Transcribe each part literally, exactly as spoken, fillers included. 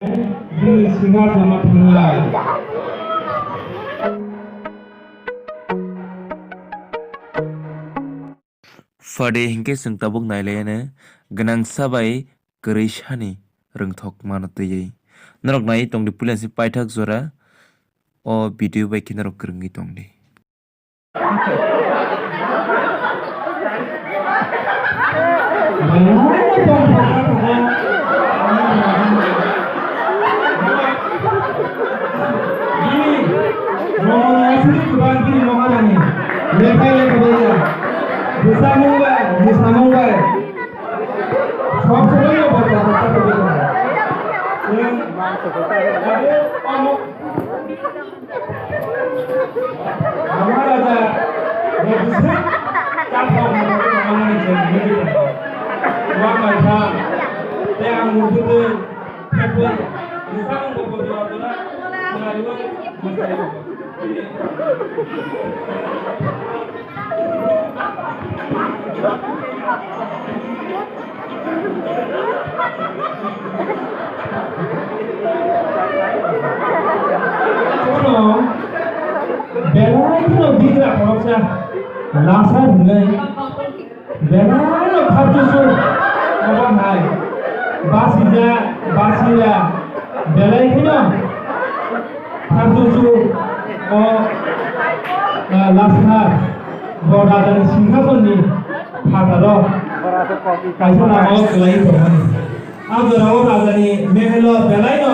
Bini singa sama thanglai. Phadi hinkhe chwng tabuk nailaiano gwnangsa bai kwrwisani rwngthok mano twiwi. Norok naiwi tongdi puilasi paithak jora o video bai khe norok kwrwngwi tongdi. Bini nogo aswk kwbang bini nogo nani. Lekhai lekha bai ya. Bwsamung bai, bwsamung bai. Sob somoi no bota bota bota. Chwng abo omo Ama raja, ya bisa, tak mau mau mau mau ni jadi jadi. Wa mai tha, te ang mukut te, te pun, bisa mukut dia tu na, mari wa, mari wa. Bono belai kheno bigra khoroksa lasa hinwi belai no khapchusu obo hai basija basira belai kheno khapchusu o, ah, lasa bo rajani singkhasonni phataro kaisa lama o kwlaiwi tongmani. A jorao rajani mehelo belaino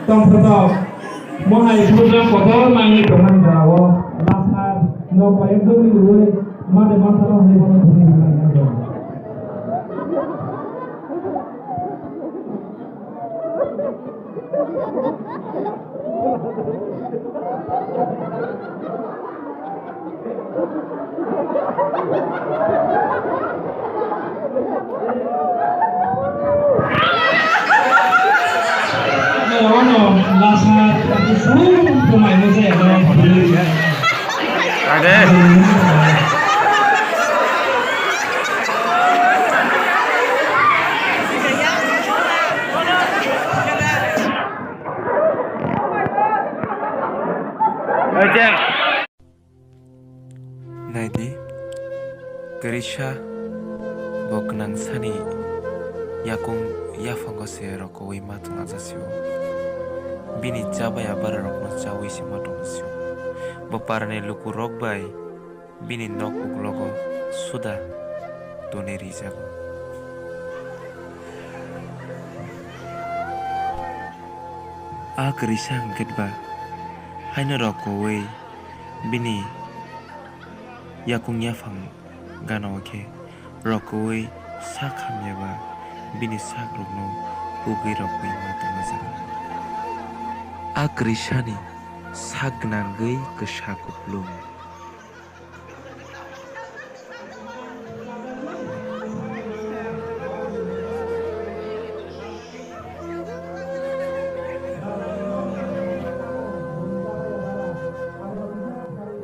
tongthotok. Mohai program kotor mangwi tongmani jorao lasar no koyekjonni rwui made masano hwnwi bono thumwi rwmani abo. Ade. Naidi, kwrwisa bo gwnangsani yakung yaphango se rokoui ma tongna jasio. Bini chabai abararokno chaui se ma tongna sio. Bo parani lukurok bai bini nok uklogo suda tonwi rijago. A kwrwisa hwnkhe ba haino rokoui bini yakung yaphang gana-o khe rokoui sak hamya ba bini sakrokno ugwi rokwi ma tongna jaga. A kwrwisani sak gwnangwi kwsa kuplung.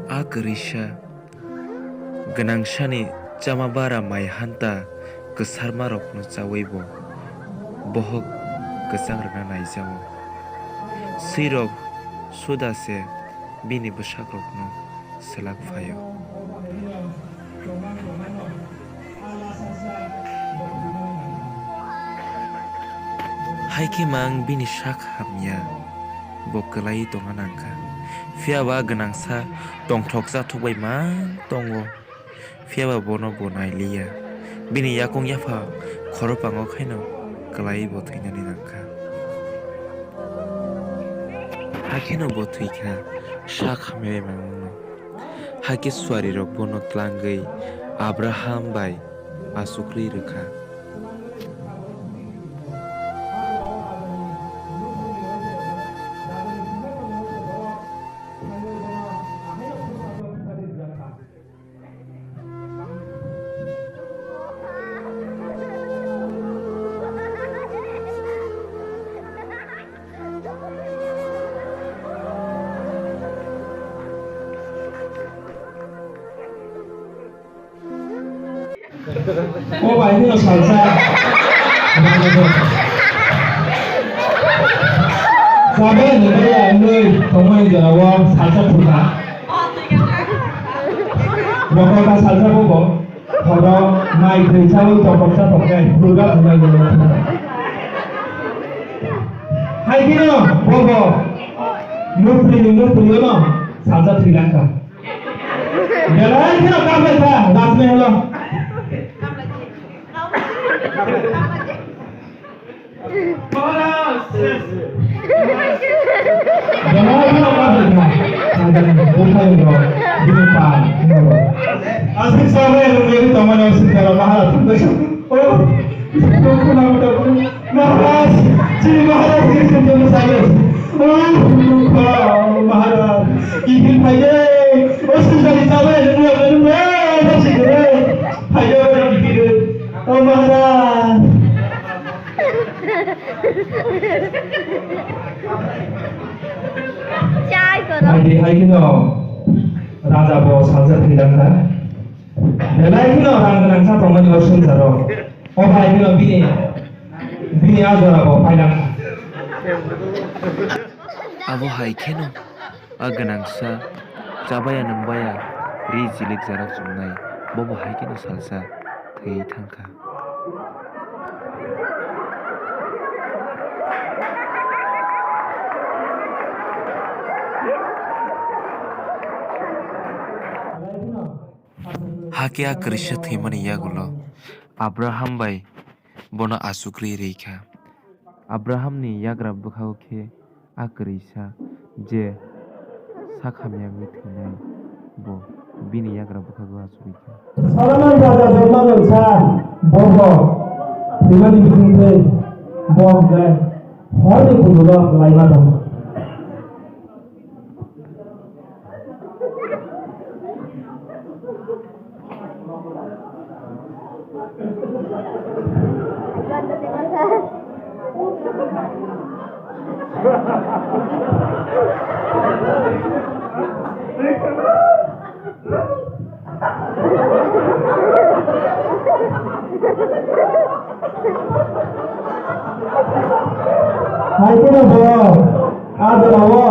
A kwrwisa gwnangsani chama bara mai hanta kwsarmarokno chaui bo bohok kwchang rwna naijago. Swirok suda se bini bwsakrokno swlak phaio. Hai khe mang bini sak hamya, bo kwlaiwi tongna nangkha. Phiya ba gwnangsa tongthok chathok bai mang tongo. Phiya ba bono bo nailiya. Bini yakung yapha khoropango khaino kwlaiwi bo thwinani nangkha. Hakheno bo thwikha, sak hamya bai mangno. Hakhe suarirok bono tlangwi Abraham bai achukrwi rwkha. O bai, nino salsa. Chabai ni baya wngwi tongmani jorao salsa thwkha. Bokhorokha salsa bobo. Horo mai thwi chawi tongthoksa tongkhe phulga phulga golo thwkha. Hai kheno bobo mukri ni mukri no salsa thwi langkha. Belai kheno kaplaikha Rajmahal o. Maharaj! Aswk sabai rwngwi tongmani aswk jora Maharaj thangkha. O, Maharaj, chini Maharaj ni sengkhe mwsai. O, Maharaj, kiphil phaide, o sujali sabai rwngwi tongmani aswk jora phaide, kiphil. O, Maharaj. Chai koro. Hai di, hai kheno raja bo salsa thwi langkha. Belai kheno rang gwnang sa tongmani o swngcharo. O hai kheno bini, bini a jora bo phai langkha. Abo hai kheno. A gwnangsa chabaya nwngbaya ri jilik jara chumnai, bobo hai kheno salsa thwi thangkha. Hakhe a kwrwisa thwimani yagulo Abraham bai bono achukgwi rwi kha. Abrahamni yagra bwkhao khe a kwrwisa je sak hamya wngwi thwinai bo bini yagra bwkhago achugwi kha. Solomon raja jotma nungsa bobo thwimani bisingtwi bo hwnkhe horni kundulo laima tongo. Hai kheno bo a jorao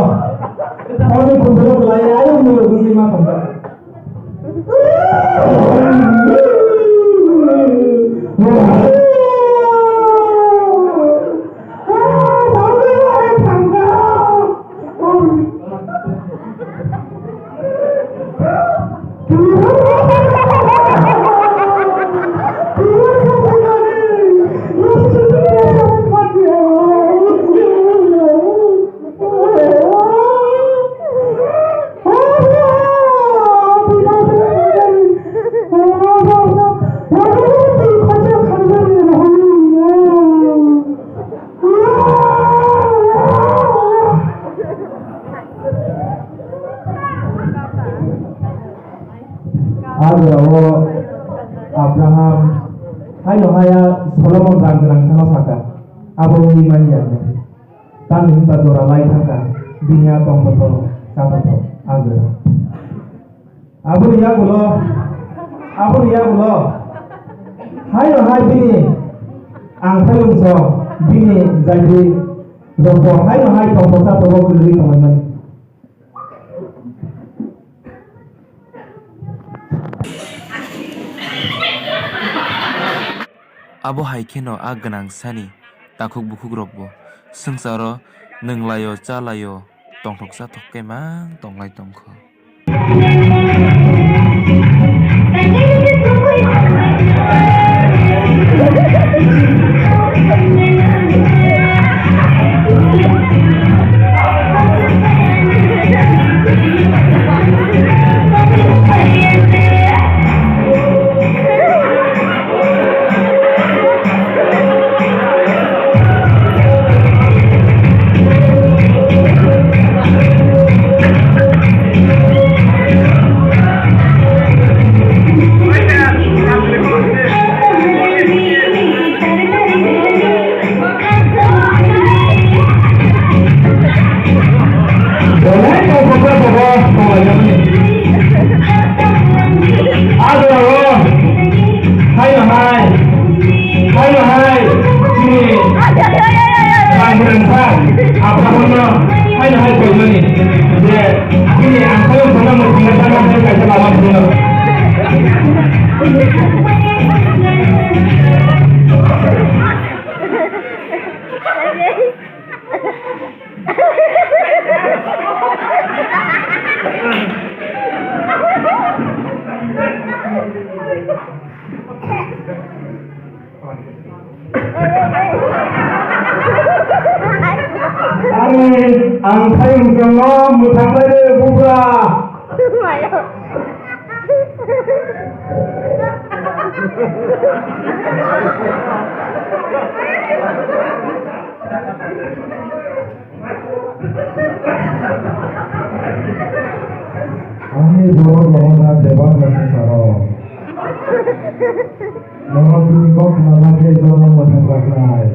horni kundulo belai ayuk muyuk wngwi ma tongkha. A jorao Abraham haino haya Solomon rang gwnang sano sakha, abo wngwi manya. Tamni hwnba jora lai thangkha, bini a tongthok tongthok, chathothok, a jora. Aboni yagulo, aboni yagulo, haino hai bini angthai lungso, bini jagri rokbo haino hai tongthok chathogo kwrwi tonglaimani. Abo hai kheno a gwnangsani takhuk bukhukrokbo swngcharo nwnglaio, chalaio, tongthok chathok khe mang tonglai tongkho. Ani hai koimani je, akini ang tayong sana mo singa sana mo kaisa lama phunukno. Ani, ang tayong chwngno mwthanglaide, bubra. Ani borok rohorna bebak rasa saro. Norok bini kok khna ma khe jono mwthang jaknai.